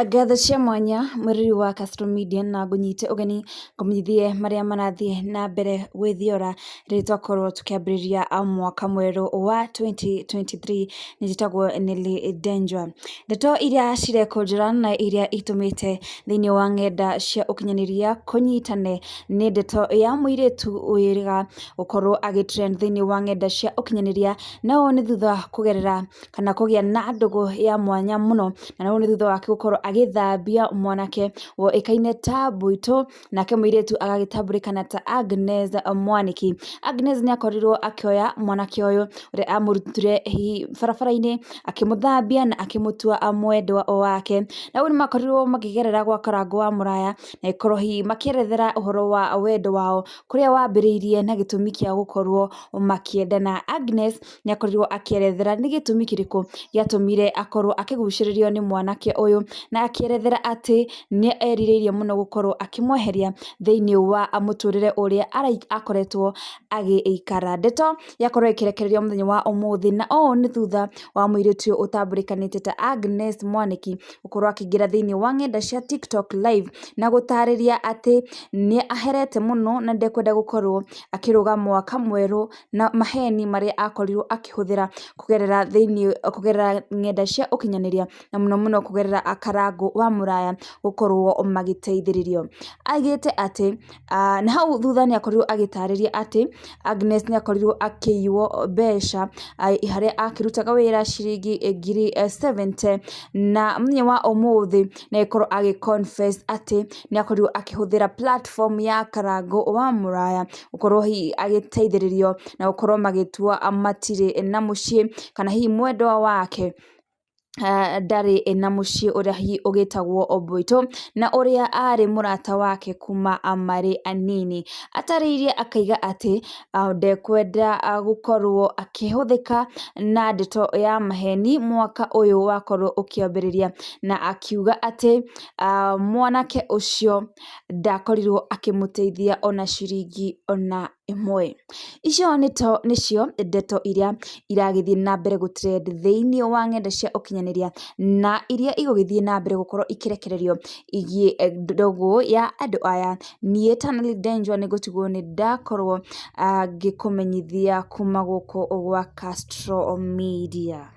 Ngatho cia mwanya mwĩrori wa Castro Media na ngũnyite ũgeni ngũmenyithie marĩa marathiĩ na mbere gwĩthiora rĩrĩ twakorwo tũkĩambĩrĩria mwaka mwerũ wa 2023. Njĩtagwo Nelly Ndenjwa. Ndeto iria cirekũnjĩra na iria itũmĩte thĩinĩ wa ng'enda cia ũkinyanĩria kũnyitane nĩ ndeto ya mũirĩtu wĩrĩga gũkorwo agĩ trend thĩinĩ wa ng'enda cia ũkinyanĩria, na ũũ nĩ thutha kũgerera kana kũgĩa na ndũgũ ya mwanya mũno, na ũũ nĩ thutha wake gũkorwo agĩthambia mwanake woĩkaine ta Mbũitũ, nake mũirĩtu agagĩtambũrĩkana ta Agnes Mwanĩki. Agnes nĩ akorirwo akĩoya mwanake ũyũ ũrĩa amũrutire hihi barabara-inĩ, akĩmũthambia na akĩmũtua mwendwa wake. Na ũguo nĩ makorirwo makĩgerera gwa Karangũ wa Mũraya na ĩkorwo hihi makĩerethera ũhoro wa wendo wao kũrĩa wambĩrĩirie na gĩtũmi kĩa gũkorwo makĩendana. Agnes nĩ akorirwo akĩerethera nĩ gĩtũmi kĩrĩkũ gĩatũmire akorwo akĩgucĩrĩrio nĩ mwanake ũyũ, na akĩerethera atĩ nĩ erirĩirie mũno gũkorwo akĩmweheria thĩinĩ wa mũtũrĩre ũrĩa akoretwo agĩikara. Ndeto yakorwo ĩkĩrekererio mũthenya wa ũmũthĩ, na ũũ nĩ thutha wa mũirĩtu ũyũ ũtambũrĩkanĩte ta Agnes Mwanĩki gũkorwo akĩingĩra thĩinĩ wa ng'enda cia TikTok live na gũtarĩria atĩ nĩ aherete mũno na ndekwenda gũkorwo akĩrũga mwaka mwerũ na maheni marĩa akorirwo akĩhũthĩra kũgerera thĩinĩ kũgerera ng'enda cia ũkinyanĩria, na mũno mũno kũgerera Karangũ wa Mũraya gũkorwo magĩteithĩrĩrio. Aigĩte atĩ na hau thutha nĩ akorirwo agĩtarĩria atĩ Agnes nĩ akorirwo akĩiywo mbeca harĩa akĩrutaga wĩra ciringi 70,000, na mũthenya wa ũmũthĩ nĩ agĩkorwo agĩ confess atĩ nĩ akorirwo akĩhũthĩra platform ya Karangũ wa Mũraya gũkorwo hihi agĩteithĩrĩrio na gũkorwo magĩtua matirĩ na mũciĩ, kana hihi mwendwa wake ndarĩ na mũciĩ ũrĩa hihi ũgĩtagwo Mbũitũ, na ũrĩa arĩ mũrata wake kuma marĩ anini. Atarĩirie akaiga atĩ ndekwenda gũkorwo akĩhũthĩka na ndeto ya maheni mwaka ũyũ wakorwo ũkĩambĩrĩria, na akiuga atĩ mwanake ũcio ndakorirwo akĩmũteithia ona ciringi ona ĩmwe. Icio nĩcio ndeto iria iragĩthiĩ na mbere gũ trend thĩinĩ wa ng'enda cia ũkinyanĩria, na iria igũgĩthiĩ na mbere gũkorwo ikĩrekererio igiĩ ndũgũ ya andũ aya. Niĩ ta Nelly Ndenjwa nĩ ngũtigwo nĩ ndakorwo ngĩkũmenyithia kuma gũkũ gwa Castro Media.